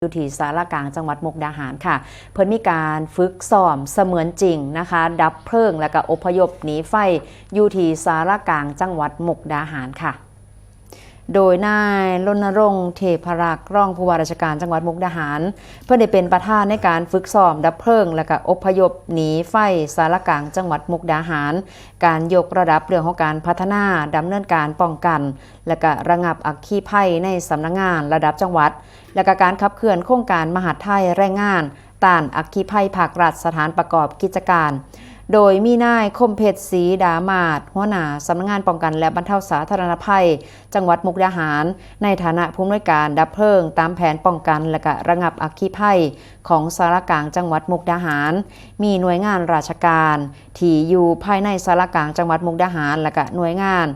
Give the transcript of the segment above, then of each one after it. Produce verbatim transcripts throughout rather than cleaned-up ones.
อยู่ที่ศาลากลางจังหวัดมุกดาหารค่ะ เพิ่นมีการฝึกซ้อมเสมือนจริงนะคะ ดับเพลิงและก็อพยพหนีไฟอยู่ที่ศาลากลางจังหวัดมุกดาหารค่ะ โดยนายรณรงค์ เทพรักษ์ รองผู้ว่าราชการจังหวัดมุกดาหาร เพิ่นได้เป็นประธานในการฝึกซ้อมดับเพลิงและก็อพยพหนีไฟศาลากลางจังหวัดมุกดาหาร การยกระดับเรื่องของการพัฒนาดำเนินการป้องกัน และก็ระงับอัคคีภัยในสำนักงานระดับจังหวัด และก็การขับเคลื่อนโครงการมหาดไทยแรงงาน ต้านอัคคีภัยภาครัฐสถานประกอบกิจการ โดยมีนายคมเพชร ศรีดามาศ หัวหน้าสำนักงานป้องกันและบรรเทาสาธารณภัย จังหวัดมุกดาหาร ในฐานะผู้อำนวยการดับเพลิงตามแผนป้องกันและก็ระงับอัคคีภัยของศาลากลางจังหวัดมุกดาหาร มีหน่วยงานราชการที่อยู่ภายในศาลากลางจังหวัดมุกดาหาร และก็หน่วยงาน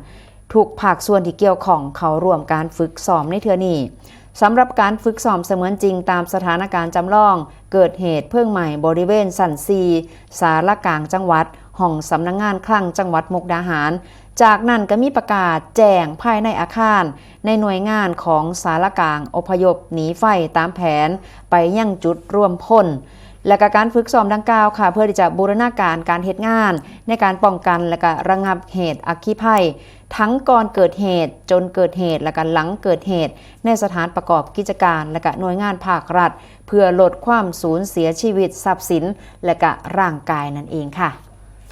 ทุกภาคส่วนที่เกี่ยวข้องเข้าร่วมการฝึกซ้อมในเทื่อนี้ สำหรับการฝึกซ้อมเสมือนจริงตามสถานการณ์จำลอง เกิดเหตุเพลิงไหม้บริเวณชั้นสี่ศาลากลางจังหวัด ห้องสำนักงานคลังจังหวัดมุกดาหาร จากนั้นก็มีประกาศแจ้งภายในอาคาร ในหน่วยงานของศาลากลางอพยพหนีไฟตามแผนไปยังจุดรวมพล และก็การฝึกซ้อมดังกล่าวค่ะ เพื่อที่จะบูรณาการการเฮ็ดงานในการป้องกันและก็ระงับเหตุอัคคีภัย ทั้งก่อนเกิดเหตุ จนเกิดเหตุ และก็หลังเกิดเหตุ ในสถานประกอบกิจการ และก็หน่วยงานภาครัฐ เพื่อลดความสูญเสียชีวิตทรัพย์สิน และก็ร่างกายนั่นเองค่ะ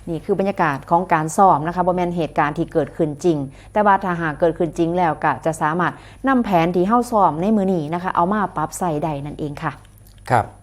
นี่คือบรรยากาศของการซ้อมนะคะ บ่แม่นเหตุการณ์ที่เกิดขึ้นจริง แต่ว่าถ้าหากเกิดขึ้นจริงแล้วก็จะสามารถนำแผนที่เฮาซ้อมในมื้อนี้นะคะ เอามาปรับใช้ได้นั่นเองค่ะ ครับ